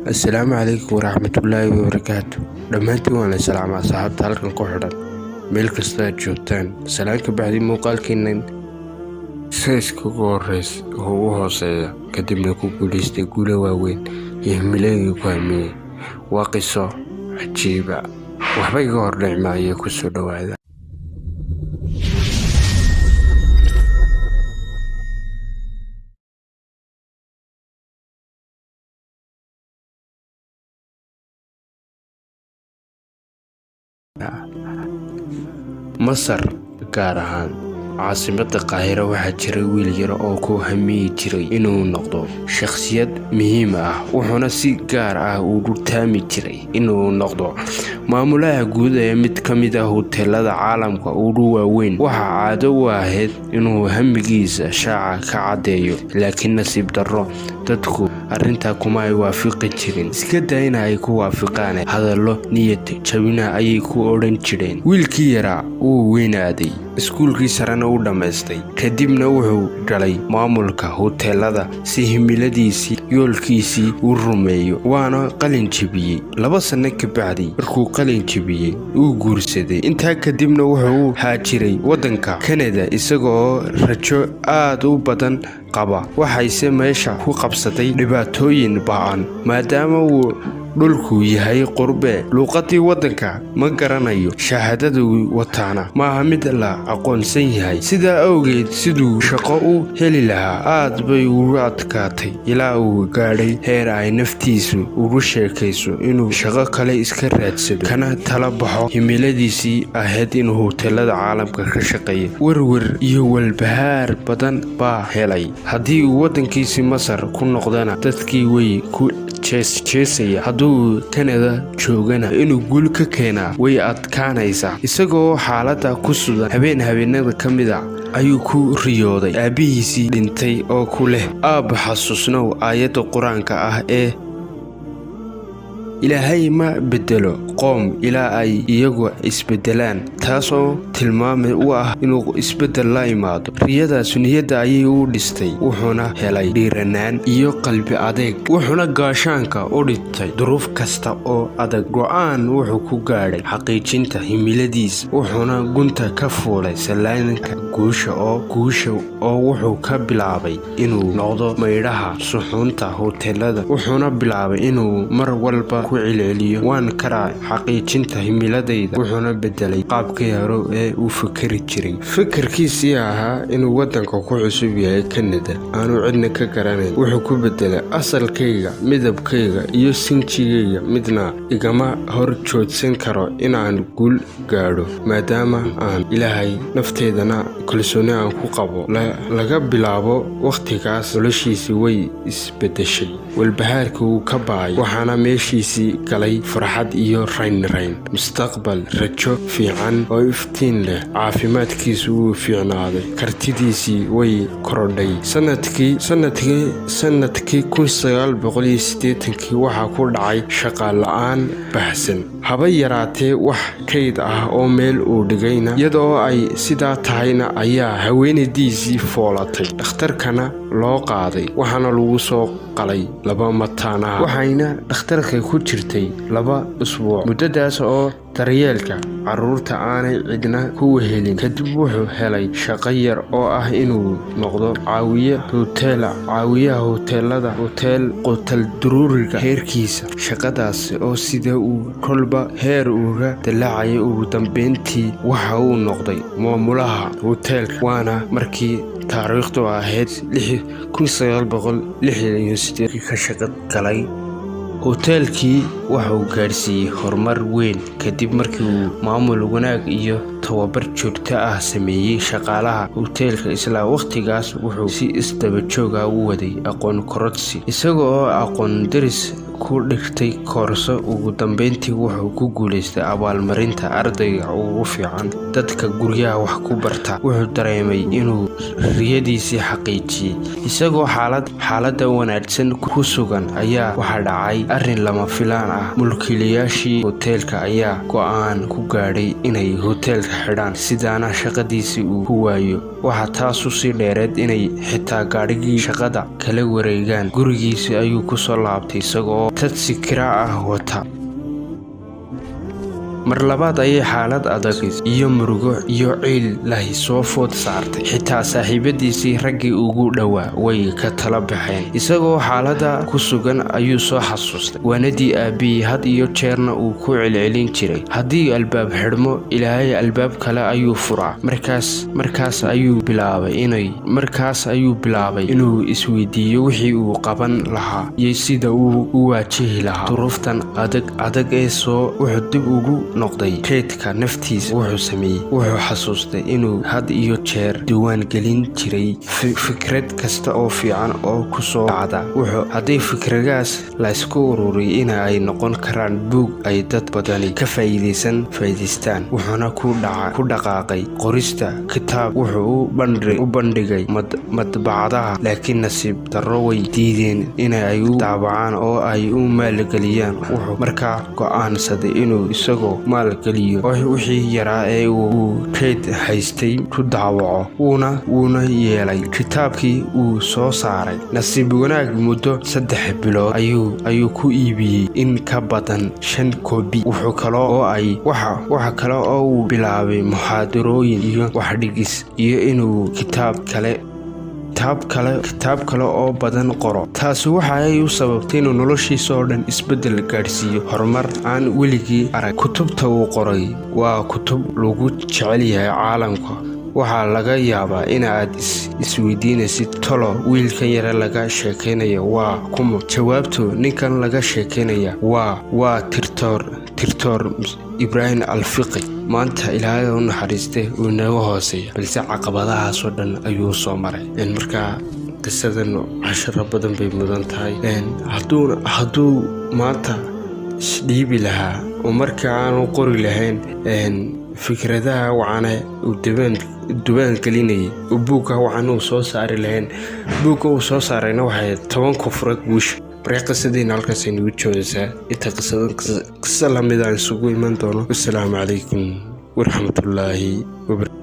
Assalaamu calaykum waraxmatullaahi wabarakaatu. Dhammaantiin waan la salaamaa asxaabta halkan ku xidhan, meel kasta aad joogtaan. Salaan ka bacdi, muuqaalkeennan sayska ugu horreys oo ugu hooseeya, kadibna ku guulaystay guulo waaweyn iyo himiladii ku hamiyey. Waa qiso cajiiba, waxba iga hordhici maayo, kusoo dhowaada. Masar, gaar ahaan caasimadda Qaahira, waxaa jiray wiil yar oo ku hamiyi jiray inuu noqdo shakhsiyad muhiim ah. Wuxuuna si gaar ah ugu taami jiray inuu noqdo maamulaha guud ee mid ka mid ah huteelada caalamka ugu waaweyn. Waxaa caado u ahayd inuu hamigiisa shaaca ka caddeeyo, laakiin nasiib darro, dadku arrintaa kuma ay waafiqi jirin. Iska daa in ay ku waafiqaan, hadallo niyad jabina ayay ku odhan jireen. Wiilkii yaraa wuu weynaaday, iskuulkii sarena u dhammaystay, kadibna wuxuu galay maamulka huteelada si himiladiisii, yoolkiisii uu rumeeyo, waana qalin jebiyey. 2 sanno ka bacdi markuu qalin jebiyey, uu guursaday. Intaa kadibna wuxuu u haajiray waddanka Kanada, isagoo rajo aad u badan qaba. Waxayse meesha ku qabsatay dhibaatooyin ba'an, maadaama uu dhulku yahay qurbe, luuqadii waddanka ma garanayo, shahaadadu wataana maaha mid la aqoonsan yahay. Sidaa awgeed, siduu shaqo u heli lahaa aad bay ugu adkaatay, ilaa uu gaadhay heer ay naftiisu ugu sheekayso inuu shaqo kale iska raadsado, kana tala baxo himiladiisii ahayd inuu huteelada caalamka ka shaqeeyo. Werwer iyo walbahaar badan baa helay. Haddii uu waddankiisii Masar ku noqdana, dadkii way ku jeesjeesaya. Hadduu Kanada joogana, inuu guul ka keenaa way adkaanaysaa. Isagoo xaaladda ku sugan, habeen habeenada ka mid a ayuu ku riyooday aabbihiisii dhintay oo ku leh: "Aabba, xasuusnow aayadda Qur-aanka ah ee Ilaahay ma bedelo qoom ilaa ay iyagu isbedelaan," taasoo tilmaame u ah inuu isbeddel la imaado. Riyadaas niyadda ayay u dhistay, wuxuuna helay dhiiranaan iyo qalbi adeeg, wuxuuna gaashaanka u dhigtay duruuf kasta oo adag. Go'aan wuxuu ku gaadhay xaqiijinta himiladiisa, wuxuuna gunta ka fuulay sallaanka guusha oo wuxuu ka bilaabay inuu noqdo maydhaha suxuunta huteelada, wuxuuna bilaabay inuu mar walba ku celceliyo: "Waan karaa xaqiijinta himiladayda." Wuxuuna bedelay qaabkii hore ee uu fikeri jiray. Fikirkiisii ahaa inuu waddanka ku cusub yahay, Kanada aanu cidna ka garanayn, wuxuu ku bedelay: "Asalkayga, midabkayga iyo sinjigayga midna igama hor joodsan karo inaan guul gaadho, maadaama aan Ilaahay nafteedana kalsooni aan ku qabo." Laga bilaabo wakhtigaas noloshiisii way isbedeshay. Walbahaarkii wuu ka ba'ay, waxaana meeshiisii galay farxad iyo raynrayn, mustaqbal rajo fiican oo iftiin leh. Caafimaadkiisu wuu fiicnaaday, kartidiisii way korodhay. Sanadkii 1980-kii waxaa ku dhacay shaqa la'aan baahsan, haba yaraatee wax kayd ah oo meel uu dhigayna. Iyadoo ay sidaa tahayna ayaa haweenaydiisii foolatay, dhakhtarkana loo qaaday, waxaana lagu soo qalay laba mataanaha. Waxayna dhakhtarka ku jirtay 2 usbuuc, muddadaas oo daryeelka carruurta aanay cidna ku wehelin. Kadib wuxuu helay shaqo yar oo ah inuu noqdo caawiye huteela, caawiyaha huteelada, huteel qutal duruuriga heerkiisa. Shaqadaas oo sida uu kolba heer uga dallacayay, ugu dambeyntii waxa uu noqday maamulaha huteelka, waana markii taariikhdu ahayd ka shaqo galay. Hoteelkii wuxuu gaadhsiiyey horumar weyn kadib markii uu maamul wanaag iyo tababar joogto ah sameeyey shaqaalaha hoteelka. Isla wakhtigaas wuxuu si isdaba joog ah u waday aqoon korodhsi, isaga oo aqoon daris ku dhigtay koorso. Ugu dambeyntii wuxuu ku guulaystay abaalmarinta ardayga ugu fiican. Dadka guryaha wax ku barta. Wuxuu dareemay inuu riyadiisii xaqiijiyey. Isagoo xaaladda wanaagsan ku sugan ayaa waxaa dhacay arrin lama filaan ah. Mulkiilayaashii hoteelka ayaa go'aan ku gaadhay inay hoteelka xidhaan, sidaana shaqadiisii uu ku waayo. Waxaa taas usii dheereed inay xitaa gaadhigii shaqada kala wareegaan. Gurigiisii ayuu kusoo laabtay isagoo tagsi kiraa ah wata. Mar labaad ayay xaalad adag iyo murugo iyo ciil lahi soo food saartay. Xitaa saaxiibadiisii, raggii ugu dhowaa, way ka tala baxeen. Isagoo xaaladda ku sugan ayuu soo xasuustay waanadii aabbihii, had iyo jeerna uu ku celcelin jiray: "Haddii albaab xidhmo, Ilaahay albaab kale ayuu furaa." Markaas ayuu bilaabay inuu isweydiiyo wixii uu qaban lahaa iyo sida uu u waajihi lahaa duruuftan adag adag ee soo. Wuxuu dib ugu noqday kaydka naftiisa. Wuxuu sameeyey, wuxuu xasuustay inuu had iyo jeer diiwaan gelin jiray fikrad kasta oo fiican oo ku soo dhacda. Wuxuu haddii fikradaas laysku ururiyay in ay noqon karaan buug ay dad badani ka faa'iidaystaan. Wuxuuna ku dhaqaaqay qorista kitaab. Wuxuu u bandhigay madbacadaha, laakiin nasiib darro way diideen in ay u daabacaan oo ay u maalgeliyaan. Wuxuu markaa go'aansaday inuu isagoo maalgeliyo oo wixii yaraa ee uu kayd haystay ku daawaco, wuuna yeelay. Kitaabkii uu soo saaray, nasiib wanaag, muddo 3 bilood ayuu ku iibiyey in ka badan shan koobi. Wuxuu kale oo ay waxa kale oo uu bilaabay muxaadarooyin iyo waxdhigis iyo inuu kitaab kale oo badan qoro. Taasi waxa ay u sababtay inuu noloshiisa oo dhan isbeddel gaadhsiiyo, horumar aan weligii arag. Kutubta uu qoray waa kutub lagu jecel yahay caalamka. Waxaa laga yaabaa in aad isweydiinaysid, "Tolo wiilkan yare laga sheekaynaya waa kuma?" Jawaabtu, ninkan laga sheekaynaya waa Doctor Ibraahim Alfiqi. Maanta Ilaahay u naxariistay, uu inaga hooseeya, balse caqabadahaasoo dhan ayuu soo maray. Markaa qisadan casharo badan bay mudan tahay. Hadduu maanta isdhiibi lahaa oo marka aanu qori lahayn fikradaha wacane uu dubaan gelinayay oo buugga wacan uu soo saari lahayn, buugga uu soo saarayna waxay 10-ka fure guusha. Marka qisadiina halkaas aynugu joogaysaa. Inta qisadan qiso lamid aan isugu iman doono, wasalaamu calaykum waraxmatullaahi wabarakatu.